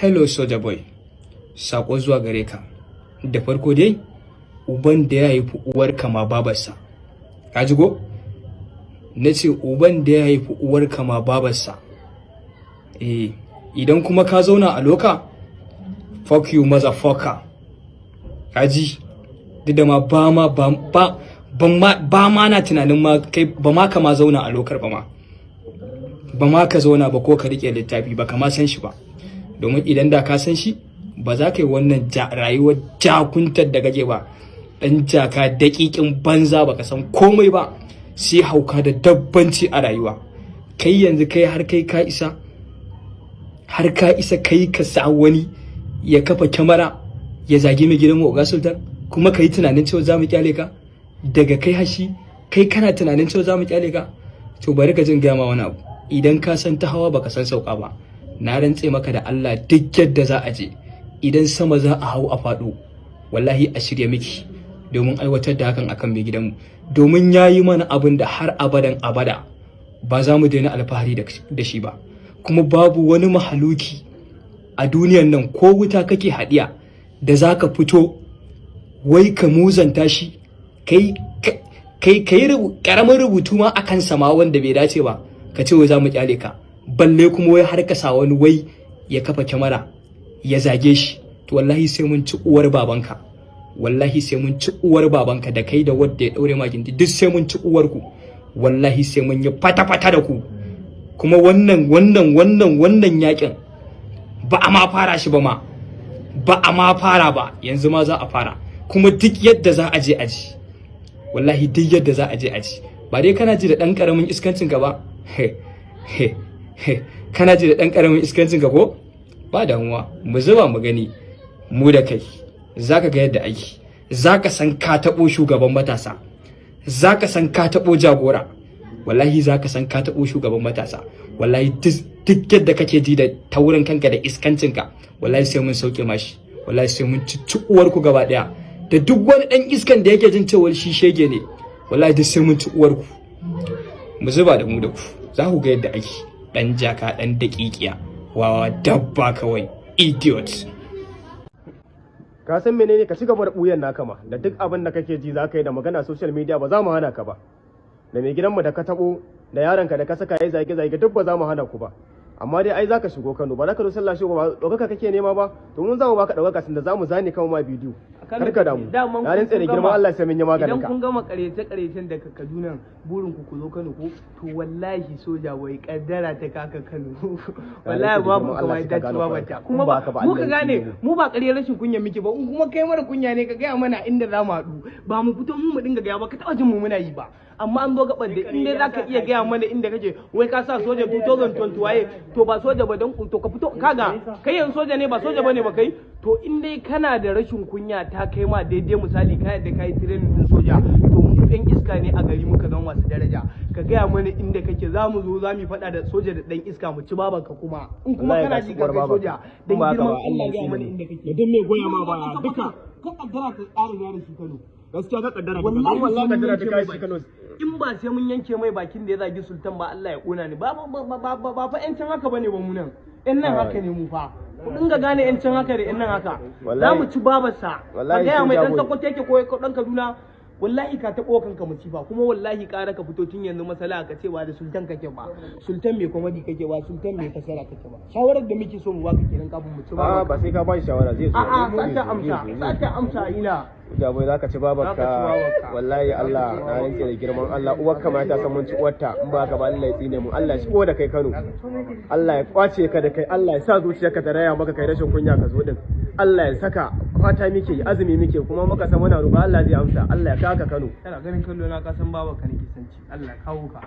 Hello, Soja Boy, saƙo zuwa gare ka. Da farko dai, uban da ya haifi uwarka ma babarsa. Ka ji ko? Na ce uban da ya haifi uwarka ma babarsa. Eh, idan kuma ka zauna a loka, fuck you, motherfucker. Ka ji? Duk da ma ba ma ba ba ba ma na tunanin ma kai ba ma ka ma zauna a lokar ba ma. Ba ma ka zauna ba ko ka rike littafi ba, ka ma san shi ba. Domin idan da ka san shi, ba za ka yi wannan rayuwar jakuntar da kake ba. Dan jaka, daƙiƙin banza, baka san komai ba sai hauka da dabbanci a rayuwa. Kai yanzu kai har kai ka isa, har ka isa kai ka sa wani ya kafa kyamara ya zagi mai gidan Oga Sultan, kuma ka yi tunanin cewa za mu kyale ka? Daga kai hashi kai, kana tunanin cewa za mu kyale ka? To, bari ka jin gama wani abu. Idan ka san ta hawa, baka san sauka ba. Na rantse maka da Allah, duk yadda za a je, idan sama za a hau a faɗo, wallahi a shirye miki domin aiwatar da hakan akan mai gidanmu, domin ya yi mana abin da har abadan abada ba za mu daina alfahari da shi ba. Kuma babu wani mahaluki a duniyan nan, ko wuta kake haɗiya, da za ka fito wai ka muzanta shi, kai kai kai karamin rubutu ma akan sama wanda bai dace ba, ka ce wai za mu kyale ka, balle kuma wai har ka sa wani wai ya kafa kyamara ya zage shi. To, wallahi sai mun ci uwar babanka, wallahi sai mun ci uwar babanka, da kai da wadda ya daure ma gindi, duk sai mun ci uwar ku. Wallahi sai mun yi fata-fata da ku. Kuma wannan yakin ba a ma fara shi ba ma, ba a ma fara ba, yanzu ma za a fara. Kuma duk yadda za a je aji, wallahi duk yadda za a je aji. Ba dai kana ji da dan karamin iskancin ka ba? He he he, kana ji da dan karamin iskancin ka ko? Ba damuwa, mu zuba mu gani mu da kai. Zaka ga yadda aiki, zaka san ka taɓo shugaban matasa, zaka san ka taɓo jagora. Wallahi zaka san ka taɓo shugaban matasa. Wallahi duk yadda kake ji da taurin kanka da iskancinka, wallahi sai mun sauke mashi. Wallahi sai mun ci uwarku gaba daya, da duk wani dan iskan da yake jin cewa shi shege ne. Wallahi duk sai mun ci uwarku. Mu zuba da mu da ku, za ku ga yadda ake. Dan jaka, dan daƙiƙiya, wawa, dabba kawai, idiot. Ka san menene? Ka ci gaba da ɓuyan naka ma, da duk abin da kake ji za ka yi da magana social media, ba za mu hana ka ba. Da mai gidanmu da ka taɓo, da yaronka da ka saka ya zage zage, duk ba za mu hana ku ba. Amma dai ai za ka shigo Kano, ba za ka zo sallah shigo ba, ɗaukaka kake nema ba? To, mun za mu baka ɗaukaka tunda za mu zane kama ma bidiyo. Kar ka damu, na rantse da girman Allah sai mun yi maganin Idan ka. kun gama karece karecen daga Kaduna, burin ku ku zo Kano ko? To, wallahi Soja wai kaddara ta kaka Kano, wallahi babu kamar ta ci babata. Kuma ba haka ba, mu ka Allah ya gane tsine. Mu ba ƙaryar rashin kunya muke ba. In kuma kai mara kunya ne, ka gaya mana inda za mu haɗu. Ba mu fito mu mu dinga gaya ba, ka taɓa jin mu muna yi ba. Amma an zo gaban da in dai zaka iya gaya mana inda kake, wai ka sa soja 2020 waye, to ba soja ba don to ka fito. Kaga kai yanzu soja ne, ba soja bane ba kai. To, in dai kana da rashin kunya ta kai ma daidai, misali ka yadda kai training din soja, to mu ɗan iska ne a gari muka zama masu daraja. Ka gaya mana inda kake, za mu zo za mu faɗa da soja da ɗan iska, mu ci babanka. Kuma in kuma Wallahi kana ga ji uwar ka kai babanka. soja, dan In ba haka girman ba, Allah Allah ya gaya tsine mana mu. inda kake. Da duk mai goya ma baya duka. Ka kaddara ka ƙara da shi Kano. Gaskiya ka kaddara, Wallahi wallahi sai mun kaddara ta yanke kai mai shi Kano. In ba sai mun yanke mai bakin da ya zagi Sultan ba, Allah ya kona ni. Ba ba ba ba ba ba fa yancin haka bane ba. Mu nan yan nan haka ne mu fa. Ku dinga gane yancin haka da yan nan haka. Za mu ci babarsa. Ka Wallahi gaya mai sai dan jago. Sokoto yake ko dan Kaduna, wallahi ka taɓo kanka musifa. Kuma wallahi ƙara ka fito tun yanzu masala ka ce ba da Sultan kake ba, Sultan mai comedy kake ba, Sultan mai fasara kake ba. Shawarar da muke so mu baka kenan kafin mu ci A babarka. ba sai ka ba shi shawara, zai zo. A'a, Zai sata zo, amsa, zai zo. sata amsa ina. Jabo, za ka ci babarka. Za ka ci babarka. Wallahi Allah, na rantse da girman Allah, uwarka ma ta san mun ci uwarta. In ba ka ba, Allah ya tsine mu. Allah ya shigo da kai Kano, Allah ya kwace ka da kai, Allah ya sa zuciyarka ta raya maka kai rashin kunya ka zo din. Allah ya saka fata muke yi, azumi muke, kuma muka san muna roƙo Allah zai amsa. Allah ya kaka Kano. Kana ganin kallo na, ka san babarka nake son ci. Allah ya kawo ka.